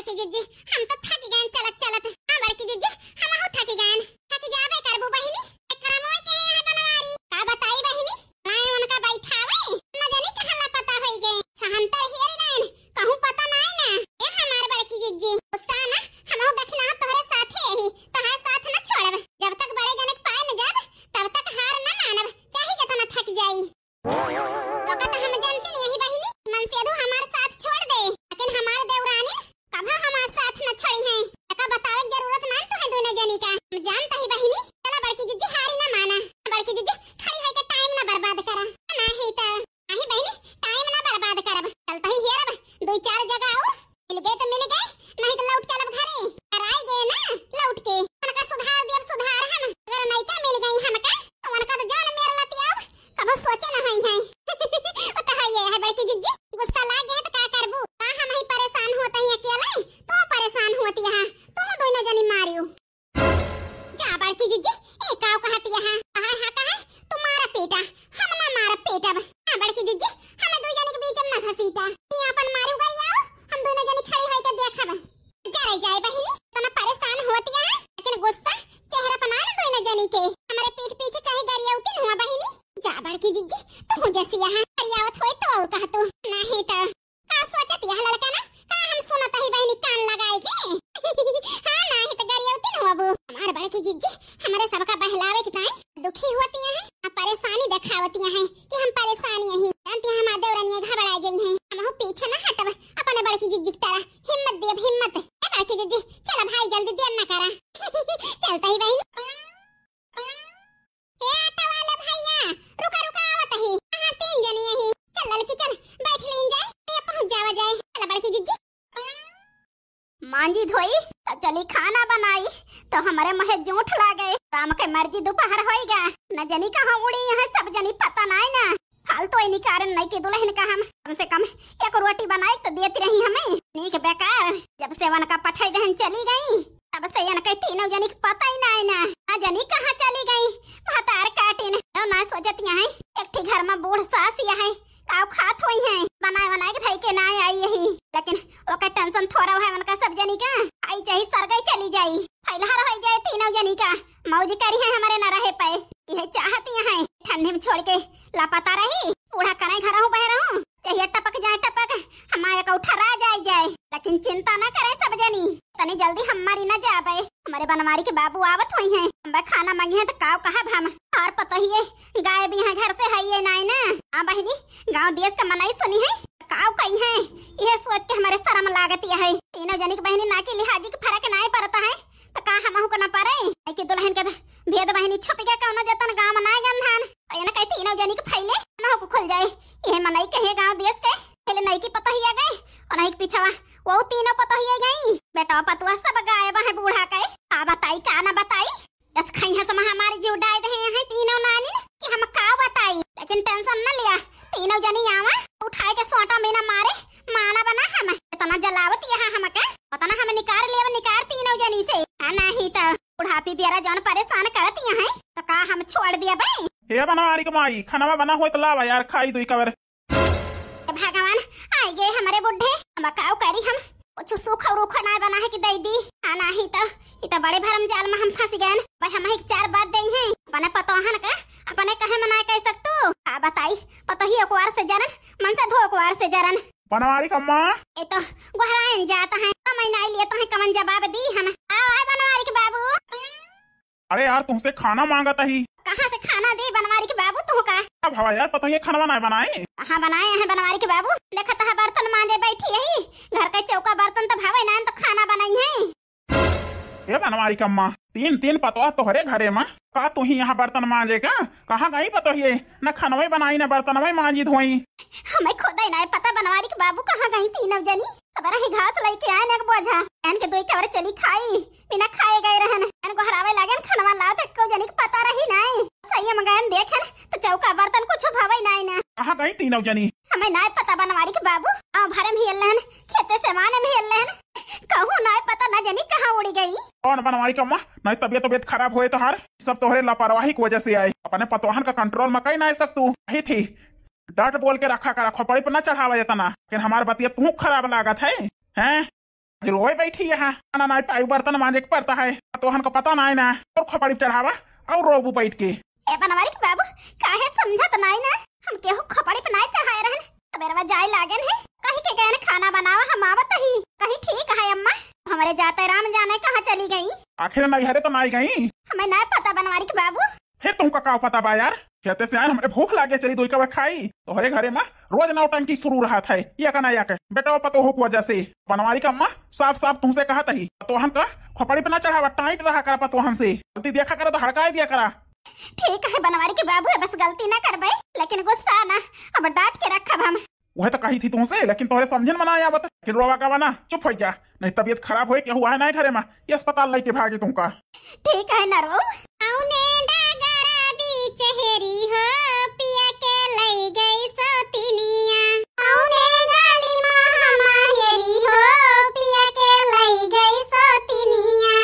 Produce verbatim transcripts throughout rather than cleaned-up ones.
बड़की जिज्जी, हम तो थक गए चलत चलत। हाँ बड़की जिज्जी, हमहू थक गए। थक जाबे करबू बहिनी, एकरा मोय के है बनवारी। का बताई बहिनी, नाय उनका बैठावे, न जानी कहाँ लापता होई गए। सहन तो हेर गए, कहूँ पता नाय ना। ए हमार बड़की जिज्जी, गुस्सा ना, हमहू दखिनहा तोहरे साथे ही, तोहार साथ न छोड़ब। जब तक बड़े जनक पाए न जाब, तब तक हार न मानब, चाहे जितना थक जाई। तो का तो हम जानती नहीं यही बहिनी, मनसेधू हमार साथ छोड़ दे, लेकिन हमार देवरानी कभा हमार साथ न छोड़ी है। एका बतावे के जरूरत ना तो है दोनों जनी का, हम जानता ही बहिनी। चला बड़की जिज्जी हारी न माना, बड़की जिज्जी खड़ी होके टाइम न बर्बाद करा। नहीं तो नहीं बहिनी, टाइम ना बर्बाद करब, चलता ही हेरब, दुई चार जगह और मिल गए तो मिल गए, नहीं तो लौट चलब घरे। और आई गए ना लौट के, उनका सुधार दियब सुधार हम। अगर नैका मिल गई हमका, तो उनका तो जान मेर लतियाब, कबो सोचे ना होई है। वो तो है ये है बड़की जिज्जी, गुस्सा लाग गया है तो का करबू? का हम ही परेशान होते ही अकेले, तू परेशान होती है, तू दोनों जनी मारियो। जा बड़की जिज्जी, ए काव कहत यहाँ? कहा है, कहा है, तू मारा पीटा, हम ना मारा पीटब। हाँ बड़की जिज्जी, हमें दो जने के बीच में ना घसीटा। ये अपन मारू गरियाओ, हम दोनों जने खड़ी होई के देखब। जरे जाए बहिनी, तना परेशान होत यहाँ, लेकिन गुस्सा चेहरा पर ना ना दोनों जनी के। हमारे पीठ पीछे चाहे गरियाउती हुआ बहिनी। जा बड़की जिज्जी, तू जैसी यहाँ गरियावत होई तो और कह तू। नहीं तो का सोचत यह लड़का ना, का हम सुनत ही बहिनी कान लगाए के? हाँ, नाही तो गरियौती न होबू। हमार बड़की जिज्जी हमरे सबका बहलावे के ताई दुखी होती हैं, आ परेशानी दिखावती हैं कि हम परेशान यही। जानती हैं हमार देवरनिया घबरा गई हैं। हमहू पीछे ना हटब, अपने बड़की जिज्जी की तरह हिम्मत देब हिम्मत। ए बड़की जिज्जी, चल भाई जल्दी देर ना करा। चलता ही बहिनी। ए ऑटो वाले भैया, रुका, रुका, आवत ही। हाँ, तीन जनी यही। चल ललकी, चल, बैठ लीन जाए, ये पहुँच जावा जाए। चल बड़की जिज्जी। मांजी धोई, तो चली खाना बनाई, तो हमारे मुँहे जूठ लागे। राम के मर्जी दोपहर होइगा, न जनी कहाँ उड़ी यहाँ सब जनी पता नाय ना। फालतू इनी कारण नहीं की दुल्हन का हम, कम से कम एक रोटी बनाए तो देती रही हमें। नीक बेकार, जब से वनका पठाई दहन चली गई, तब से इनके तीनों जनी के पता ही नाय ना। ना जनी कहाँ चली गई, भतार काटिन। यो ना सोचत यहाँ, एक ठे घर में बूढ़ सास यहाँ, काव खात होई हैं, बनाए बनाए के धई के ना आई यही। लेकिन ओकर टेंशन थोड़ा है उनका सब जनी का, आई चाहे सरगई चली जाई, फैलहार होई जाए तीनों जनी का, मौज करी है हमारे न रहे पे। यह चाहती हैं ठंडी में छोड़ के लापता रही, बूढ़ा करे घर हूँ बह रहूँ, यही टपक जाए टपक, हमारे का उठरा जाए जाए। लेकिन चिंता ना करे सब जनी, तनी जल्दी हम मरी ना जाबे। हमारे बनवारी के बाबू आवत हुई हैं, हम खाना मांगी हैं तो काव कहब हम। और पतोहिए गायब यहाँ घर से है ये नाय ना। हाँ बहिनी, गांव देश का मनई सुनी है, काव कही है, यह सोच के हमारे शर्म लागत है। तीनों जनी के बहिनी ना की लिहाजी के फर्क नाय पड़ता है, तो का हमहू को ना पड़े? ऐ कि दुल्हन के भेद बहिनी छुप गया कौनो जतन गांव में नाय गंधान। और ये ना कही तीनों जनी के फैले ना हो खुल जाए, यह मनई कहे गांव देश के। पहले नई की पतोहिया गए और नई के पिछवा वो तीनों पतोहिया गई। बेटा पतुआ सब गायब है बूढ़ा के। का बताई का ना बताई, यस खाई हस हमारे जीव डाय दे हैं तीनों नानी कि हम का बताई। लेकिन टेंशन न लिया, तीनों जनी आवा उठाए के सोटा में ना मारे, माना बना हम। इतना जलावत यहाँ हमका, उतना हम निकार लेब निकार तीनों जनी से। आ नहीं तो बुढ़ापी बेरा जौन परेशान करत यहाँ, तो का हम छोड़ दिया बे? हे बनवारी के माई, खाना बना होय तो लावा यार, खाई दुई कवर। हे भगवान, आई गए हमारे बुढ़े, हम काव करी हम, कुछ सूखा रूखा ना बना है कि दे दी। आ नाही तो, इ तो बड़े भरम जाल में हम फंस गए। भाई हम एक चार बात दे हैं, अपने पतोहन का, अपने कहे मना कह सकतू। का बताई, पतोही अखबार से जरन, मन से धो अखबार से जरन। बनवारी कम्मा। ए तो गोहरायन जात है, समय ना लिए तो है, कमन जवाब दी हम। आओ, आओ बनवारी के बाबू। अरे यार, तुमसे खाना मांगत ही। कहाँ से खाना दे बनवारी के बाबू तुमका? अब हवा यार, पता ये खाना ना बनाए। हाँ बनाए हैं बनवारी के बाबू, देखत है बर्तन मांजे बैठी यही, घर के चौका बर्तन तो भावे ना तो खाना बनाई है। ए बनवारी कम्मा, तीन तीन पतवा तोहरे घरे में, का तू ही यहाँ बर्तन मांजे का? कहाँ गई पतोहिए? न खनवे बनाई न बर्तनवे मांजी धोई। हमें खुदे ना पता बनवारी के बाबू कहाँ गई तीनों जनी। अब रही घास लेके आए न एक बोझा, एन के दोई कवर चली खाई, बिना खाए गए रहन। एन गोहरावे लागन खनवा लाओ तो को जनी के पता रही नाय। सही हम गए देखेन तो चौका बर्तन कुछ भवे नाय ना। कहाँ गई तीनों जनी? हमें नाय पता बनवारी के बाबू, आव भरे में हियल रहन, खेते से माने में हियल रहन, कहूँ नाय पता ना जनी कहाँ उड़ी गई। कौन बनवारी के अम्मा? नहीं तबियत तबियत खराब होए तोहार, सब तोहरे लापरवाही की वजह से आए। अपने पतवाहन का कंट्रोल में कहीं ना सकतू, कही थी डट बोल के रखा करा, खोपड़ी पर ना चढ़ावा इतना। लेकिन हमार बतिया तू खराब लागत है, हैं? आज रोवे बैठी यहाँ, खाना नाई पाई, बर्तन मांजे के पड़ता है, तोहन का पता नाई ना। और खोपड़ी चढ़ावा और रोबू बैठ के। ए बनवारी के बाबू, काहे समझत नाई ना? हम केहू खोपड़ी पे नाई चढ़ाए रहन, सबेरवा जाए लागेन है, कही के गएन खाना बनावा, हम आवत ही। कही ठीक है अम्मा, हमरे जाते राम जाने कहाँ चली गई। आखिर नैहरे तो नाई गई। हमें नाई पता बनवारी के बाबू। फिर तुमका का पता बा यार? खेते से आए, हमरे भूख लागे, चली दुई कवा खाई। तोहरे घरे मा रोज नौटंकी शुरू रहत है, या का ना या के, बेटवा पतोह के वजह से। बनवारी का अम्मा, साफ साफ तुमसे कहत ही, पतोहन का खोपड़ी पे ना चढ़ावा, टाइट रहा करा पतोहन से। गलती देखा करा तो हड़काई दिया करा। ठीक है बनवारी के बाबू, बस गलती ना करबे, लेकिन गुस्सा ना, अब डांट के रखब हम। वह तो कही थी तुमसे, लेकिन तोहरे समझन में ना आवत। फिर रोवा गावा ना, चुप हो जा, नहीं तबीयत खराब होए, केहू है ना घरे में, ये अस्पताल लेके भागे तुमका। ठीक है ना रो। औने डगरा बीच हेरी हो, पिया के लई गई सौतिनिया। औने गली मा हम हेरी हो, पिया के लई गई सौतिनिया।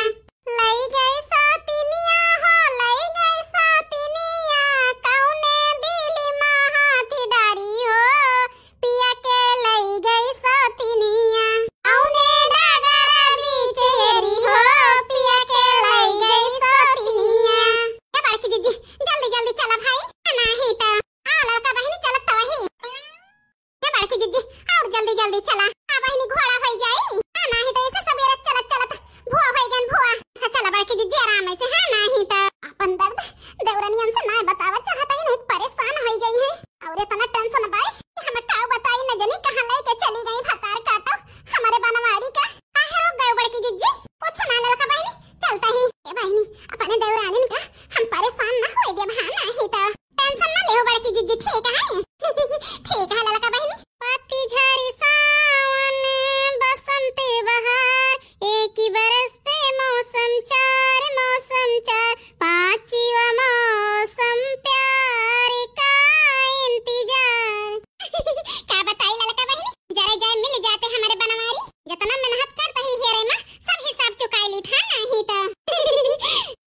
लई गई सौतिनिया हो, लई गई सौतिनिया, कौने बिली मा हाथ डारी हो, पिया के लई गई सौतिनिया। औने डगरा बीच हेरी हो, पिया के लई गई सौतिनिया। ए बड़की जीजी, जल्दी जल्दी चला भाई, नाही तो। आ ललका बहिनी चलत तो वही। ए बड़की जीजी, और जल्दी जल्दी चला। आ बहिनी घोड़ा होई जाई। हाँ, नाही तो ऐसे सबेरे चलत चलत भुआ होई गन भुआ। अच्छा चला बड़की जीजी आराम से, हाँ, नाही तो। अपन दर्द देवरनियन से ना बतावा चाहत ही, नहीं परेशान होई जाई है। और इतना टेंशन बाई कि हम का बताई, न जनी कहाँ लेके चली गई भतार काटो हमरे बनवारी का। काहे रुक गए बड़की जीजी? कुछ ना ललका बहिनी, चलता ही। ए बहिनी, अपने देवरानिन का हम परेशान ना होए देब, हाँ, नाही तो। टेंशन ना लेहु बड़की जीजी, ठीक है? ठीक है ललका बहिनी। पतझड़ सावन बसंत बहार, एक ही बरस पे मौसम चार, मौसम चार, पांचवा मौसम प्यार का इंतजार। का बताई ललका बहिनी, जरे जाए मिल जाते हमरे बनवारी, जितना मेहनत करत ही हेरे मा, सब हिसाब चुकाई ली था नाही तो।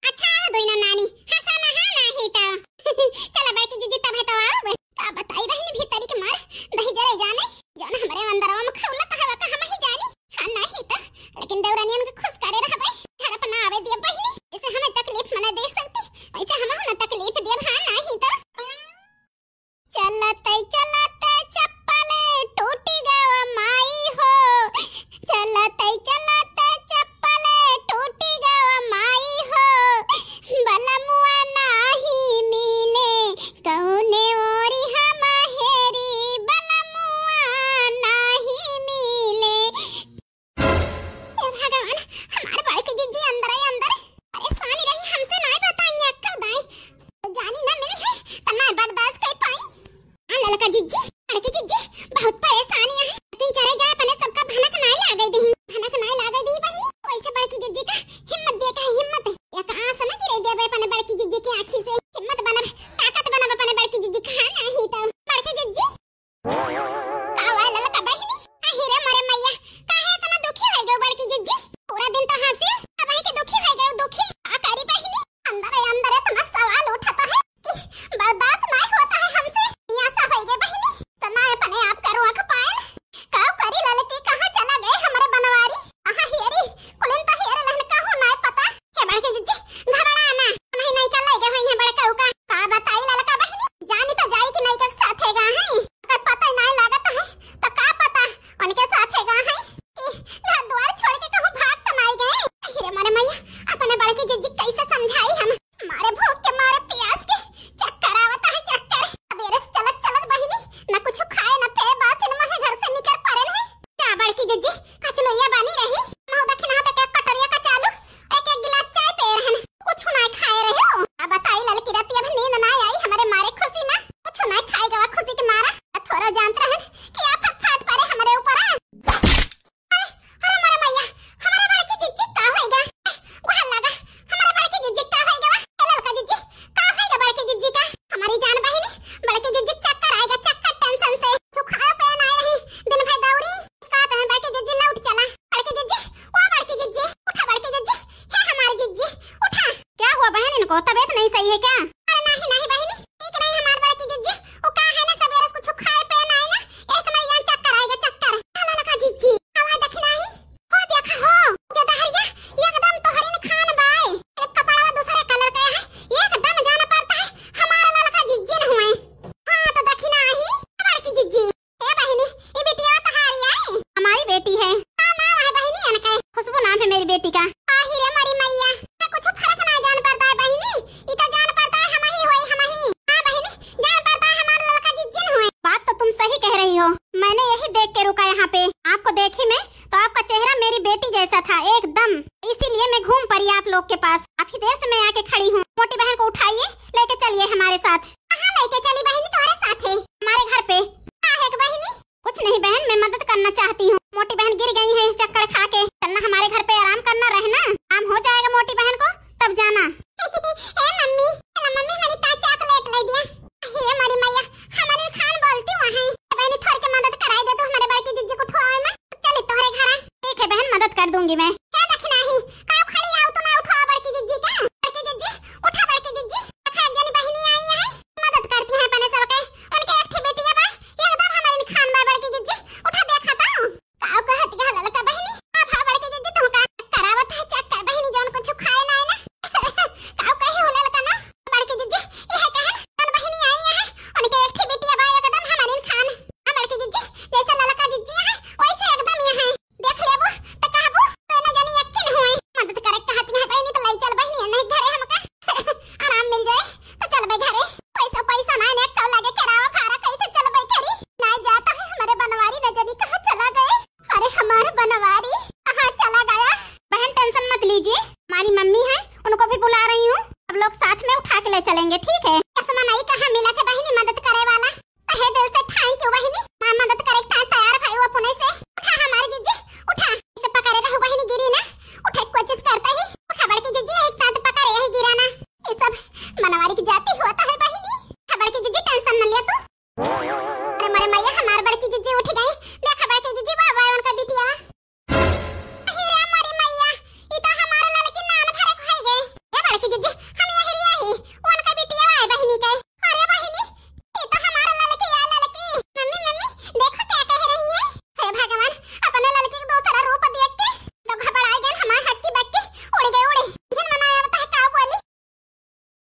अच्छा, आवा दोनों नानी, हंसा ना हा नाही तो। चला बड़की जीजी, तब है तो आओ। का बताई बहिनी, भीतरी के मार दही जरे जाने, जौन हमरे अंदरवा में खौलत हवा का हम ही जानी। हाँ नाही तो, लेकिन देवरानियन के खुश करे रहबे, झड़प ना आवे दिए बहिनी, इसे हमें तकलीफ मना दे सकती, वैसे हम ना तकलीफ देब, हाँ नाही तो। चलत चलत चप्पल टूटी गवा माई हो, चलत चलत चप्पल टूटी गवा माई हो, बलमुआ नाही मिले, कौने ओरी हम हेरी, बलमुआ नाही मिले। हे भगवान, हमार बड़की जिज्जी अंदर ही अंदर परेशानी रही, हमसे नाई बताई अक्का दाई। जानी ना मिली है, त ना बर्दाश्त कर पाई। आ ललका जिज्जी, बड़की जिज्जी, बहुत परेशानी है, लेकिन चले जाए अपने सबका भनक नाई लागे दी, भनक नाई लागे दी बहिनी। वैसे बड़की जिज्जी का हिम्मत दे का हिम्मत, एक आस न गिरे देबे अपने बड़की जिज्जी की आँखी से। हिम्मत बनब, ताकत बनब अपने बड़की जिज्जी का, हाँ नाही तो। बड़की जिज्जी, का हुआ ललका बहिनी? अहि रे मोरे मैया, काहे इतना दुखी होई गयो बड़की जिज्जी? पूरा दिन तो हंसी, अब है कि दुखी होई गयो, दुखी। का करी बहिनी? अंदर ही अंदर इतना सवाल उठता है कि बर्दाश्त नहीं होता है हमसे। यहाँ सा होई गए बहिनी, तो ना अपने आप का रोक पाए। का करी ललकी, कहाँ चला गए हमारे बनवारी? कहाँ हेरी? कुलिन तो हेरे लहन का हो ना पता। हे बड़की जिज्जी, घबरा ना, नहीं, नहीं का लगे हुई है बड़का उका। का बताई ललका बहिनी, जानी तो जाई कि नहीं का साथे गा है। अगर पता ही नहीं लागत है, तो का पता उनके साथे गा है कि घर द्वार छोड़ के कहूँ भाग तो नहीं गए। अहि रे मारे मैया, अपने बड़की जिज्जी कैसे समझाई हम? मारे भूख के, मारे प्यास के चक्कर आवता है, चक्कर। सबेरे से चलत चलत बहिनी, न कुछ खाए, न पिए, बासिन मुँहे घर से निकर पड़े नहीं। जा बड़की जिज्जी, कचलुइया बनी रही, महू दखिना तो एक कटोरिया का चालू, एक एक गिलास चाय पिए रहन, कुछ ना खाए रहे हो। अब बताई ललकी राती अब नींद ना आई हमारे मारे खुशी में, कुछ ना खाए गवा खुशी के मारा। अब थोड़ा जानत रहन कि आफत फाट पड़े हमारे ऊपर। अरे, अरे मोरे मैया, हमारे बड़की जिज्जी का होएगा? गुहार लगा, हमारे बड़की जिज्जी का होएगा? ए ललका जिज्जी, का होएगा बड़की जिज्जी का? हमारी जान बहिनी, बड़की जिज्जी चक्कर आएगा, चक्कर टेंशन से। सुखायो पे ना रही, दिन भर दौरी, इसका तो बड़की जिज्जी लौट चला। बड़की जिज्जी, ओ बड़की जिज्जी, उठा बड़की जिज्जी, हे हमारी जिज्जी, उठा। क्या हुआ बहन, इनको तबीयत नहीं सही है क्या? अरे नहीं, नहीं बहिनी, ठीक नहीं हमार बड़की जिज्जी, वो का है ना सबेरे से कुछ खाए पे नहीं ना, ऐसे मर जान चक्कर आएगा, चक्कर। चला लगा जिज्जी, आवा देख नहीं, हो देख का। आही रे मरी मैया, का कुछ फर्क ना जान पड़ता है बहिनी, ई तो जान पड़ता है हम ही होई, हम ही। हाँ बहिनी, जान पड़ता है हमार ललका जिज्जिन होए। बात तो तुम सही कह रही हो, मैंने यही देख के रुका यहाँ पे। आपको देखी मैं तो आपका चेहरा मेरी बेटी जैसा था एकदम, इसीलिए मैं घूम पड़ी आप लोग के पास। आप ही देर से मैं आके खड़ी हूँ। मोटी बहन को उठाइए, लेके चलिए हमारे साथ। कहाँ लेके चली बहिनी, तुम्हारे साथ है? हमारे घर पे। का है बहिनी? कुछ नहीं बहन, मैं मदद करना चाहती हूँ। मोटी बहन गिर गई है चक्कर खा के। चलना हमारे घर पे आराम करना, रहना, आराम हो जाएगा मोटी बहन को, तब जाना। ए मम्मी, चला मम्मी, हमारी ता चॉकलेट ले दिया। अरे हमारी मैया, हमारे खान बोलती वहाँ है। बहनी थोड़ के मदद कराई दे तो हमारे बड़की जिज्जी को उठवावे में। चली तोहरे घरा। ठीक है बहन, मदद कर दूंगी मैं। क्या देखना ही? का खड़ी आओ तो ना उठवा बड़की जिज्जी का? बड़की जिज्जी, उठा बड़की जिज्जी। देखा एक जनी बहिनी आई है, मदद करती है अपने सबके। उनके एक ठे बेटिया बा, एकदम हमारे खान बा बड़की जिज्जी। उठा देखा तो। का कहत गया ललका बहिनी? का भा बड़की जिज्जी तुमका? चक्कर आवत है, चक्कर बहिनी जौन कुछ खाए ना है ना। का कही हो ललका ना? बड़की जिज्जी, यह कहन, तन बहिनी आई है, उनके एक ठे बेटिया बा एकदम हमारे खान। हाँ बड़की जिज्जी, जैसे ललका जिज्जी है, वैसे एकदम यह है। देख लेबू, त कहबू, तो ना जानी यकीन होए। मदद करे कहत है बहिनी, तो लाई चल बहिनी, नहीं घरे हमका आराम मिल जाए। तो चल बे घरे। पैसा, पैसा ना ने कब लागे केरावा फारा, कैसे चल बे घरे? ना जाता है हमारे बनवारी, न जानी कहाँ चला गए। अरे हमारे बनवारी कहाँ चला गया? बहन टेंशन मत लीजिए, हमारी मम्मी है, उनको भी बुला रही हूँ, सब लोग साथ में उठा के ले चलेंगे, ठीक?